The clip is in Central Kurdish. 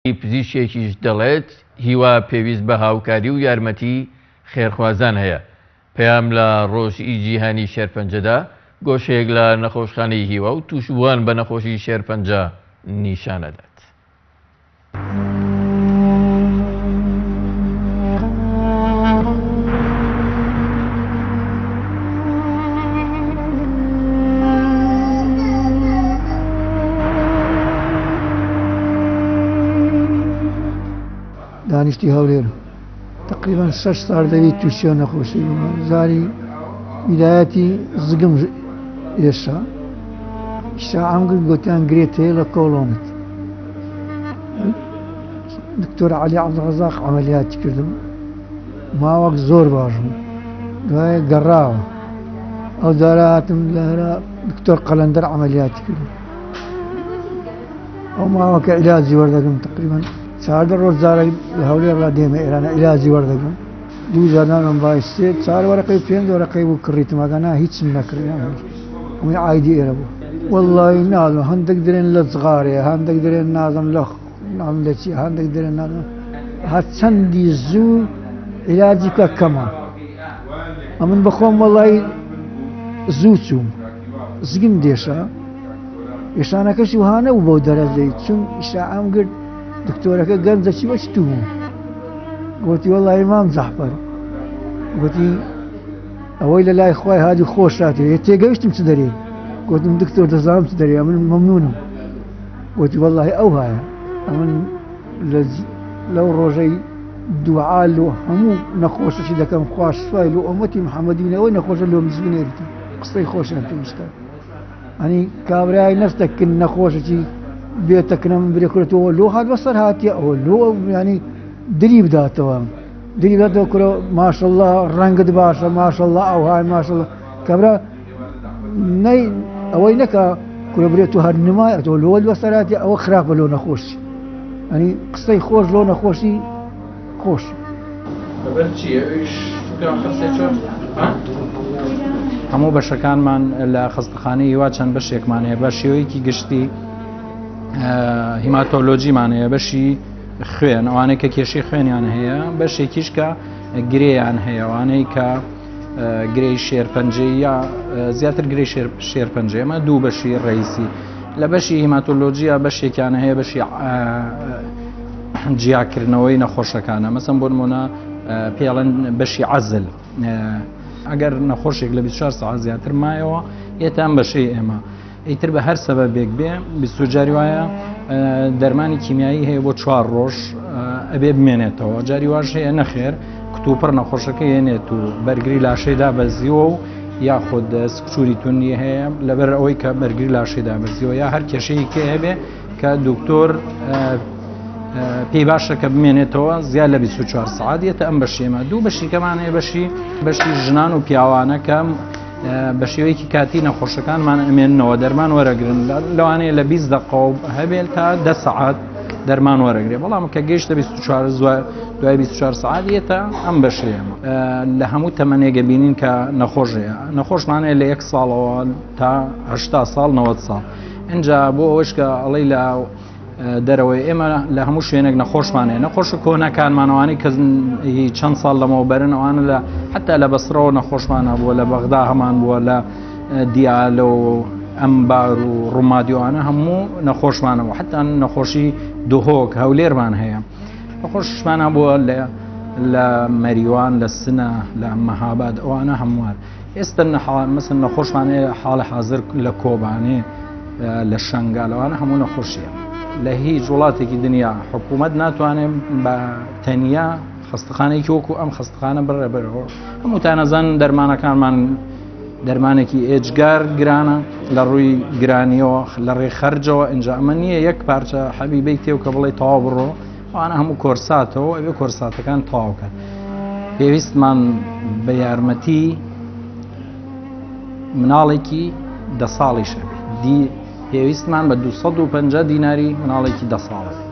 پزیشکێکیش دەڵێت، هیوا پێویست بە هاوکاری و یارمەتی خێرخوازان هەیە. پەیام لە ڕۆژی جیهانی شێرپەنجەدا، گۆشەیەک لە نەخۆشخانەی هیوا و تووشبووان بە نەخۆشی شێرپەنجە نیشانەدات. دانیشتی هەولێر تقریبا شش سال دەبی تووشی نەخۆشی بووم زاری ویلایەتی زگم ئێشا ئیشاعەم گرت گوتیان گرێت هەیە لە کۆڵۆنت دکتۆر عەلی عەبدولڕەزاق عەمەلیاتی کردم ماوەک زۆر باش بوو دوای گەڕاوە ئەو جارە هاتم لە هەرا دکتۆر قەلەندەر عەمەلیاتی کردم ئەو ماوەکە عیلاجی وەردەگرم تقریبا 14 ڕۆژ جارێک لە هەولێر ڕا دێمە ئێران عیلاجی وەردەگرم دوو جار نانم بای سێ چار وەرەقەی پێنج وەرەقەی بوو کڕیتم ئەگەنا هیچم نەکڕی ئەمەی عایدی ئێرە بوو واللهی نازم هەندێک درێن لە جغارێ هەندێک درێن نازم لە نازم لە چی هەندێک درێن نازم هەرچەندی زوو عیلاجی کە کەمە ئەمن بەخۆم وەڵی زوو چووم زگم دێشە ئێشانەکەشی وها نەبوو بەو دەرەجەی چون ئیشاعەم گرت دکتۆرەکە گەنجە چی بەچ تو بوو گوتی وەڵی مام جەحفەر گوتی ئەوەی لە لای خۆی هادی خۆشاتێ تێگەیشتم چ دەرێ گوتم دکتۆر دەزانم چ دەرێ من مەمنونم گوتی وەڵی ئەو هایە ئەمن لەو ڕۆژەی دوعا لۆ هەموو نەخۆشەکی دەکەم خوا شفای لۆ ئۆمەتی محەممەدی نەوەی نەخۆشە لۆ مزگنێتی قسەی خۆشیان پێویستە ئەنی کابرای نەستەکن نەخۆشەکی بێتەکنە من برێ کورەتەوە لۆ هات بەسەر هاتیە ئەوە لۆ ینی دری بداتەوە دری بداتەوە کورە ماشەڵڵا ڕەنگت باشە ماشەڵڵا ئەو های ماشەڵڵا کابرا نەی ئەوەی نەکا کورە برێ تو هەر نمای ئەتۆ لۆ بەسەراتی ئەوە خراپە لۆ نەخۆشی ئەنی قسەی خۆش لۆ نەخۆشی خۆش. لەبەر چی ئەویش هەموو بەشەکانمان لە خەستەخانەی هیوا چەند بەشێکمان هەیە بە شێوەیەکی گشتی هیماتۆلۆجیمان هەیە بەشی خوێن ئەوانەی کە کێشەی خوێنیان هەیە بەشێکیش کە گرێیان هەیە ئەوانەی کە گرێی شێرپەنجەی یا زیاتر گرێی شێرپەنجەی ئەمە دوو بەشی ڕئیسی لە بەشی هیماتۆلۆجیە بەشێکیان هەیە بەشی جیاکردنەوەی نەخۆشەکانە مەسم بۆ نمونە پێڵەن بەشی عەزل ئەگەر نەخۆشێک لە 24 ساعت زیاتر مایەوە یەتان بەشەی ئێمە ئیتر بە هەر سەبەبێک بێ 20 جاری وایە دەرمانی کیمیایی هەیە بۆ چوار ڕۆژ ئەبێ بمێنێتەوە جاری واش هەیە نەخێر کتوپڕ نەخۆشەکە هێنێت و بەرگری لاشەی دابەزیوە و یاخود سکچوری توندی هەیە لەبەر ئەوەی کە بەرگری لاشەی دابەزیوە یا هەر کێشەیەکی هەبێ کە دکتۆر پێی باشە کە بمێنێتەوە زیاد لە 24 سعات یەتە ئەم بەشێمە دوو بەشیکەمان هەیە بەشی بەشی ژنان و پیاوانە کە بە شێوەیەکی کاتی نەخۆشەکانمان ئەمێننەوە دەرمان وەرەگرن لەوانەیە لە 20 دقە هەبێت تا دە سەعات دەرمان وەرەگرێ بەڵام کە گەیشتە 24 دوای 24 سەعات یەتە ئەم بەشەیە لە هەموو تەمەنێگە بینین کە نەخۆش هەیە نەخۆشمانەیە لە یەک ساڵەوە تا 80 ساڵ 90 ساڵ ئینجا بۆ ئەوەش کە ئەڵەی لە دەرەوەی ئێمە لە هەموو شوێنێک نەخۆشمان هەیە نەخۆش کۆنەکانمانەوانی کە چەند ساڵ لەمەوە بەرن ئەوانە لە حتا لە بەسرەوە نەخۆشمان هەبووە لە بەغدا هەمان بووە لە دیالە و ئەمبار و ڕوومادیوانە هەموو نەخۆشمانەوە حتا نەخۆشی دهۆک هەولێرمان هەیە نەخۆشمان هەبووە لە لە مەریوان لە سنە لە مەهاباد ئەوانە هەمووان ئێستا مەسن نەخۆشمان هەیە حاڵە حاضر لە کۆبانێ لە شەنگال ئەوانە هەموو نەخۆشیە لە هیچ وڵاتێکی دنیا حکوومەت ناتوانێت بە تەنیا خەستەخانێکی وەکو ئەم خەستەخانە بڕێبەرەوە هەموو تانەزان دەرمانەکانمان دەرمانێکی ئێجگار گرانە لە ڕووی گرانیەوە لە ڕێ خەرجەوە ئینجا ئەمە نییە یەک پارچە حەبیبەی تێو کە بڵێ تەواو بڕۆ ئەوانە هەموو کۆرساتەوە ئەبێ کۆرساتەکان تەواوکەن پێویستمان بە یارمەتی مناڵێکی دە ساڵیش ئەبێ دی پێویستمان بە 250 دیناری مناڵێکی دە ساڵە بێ.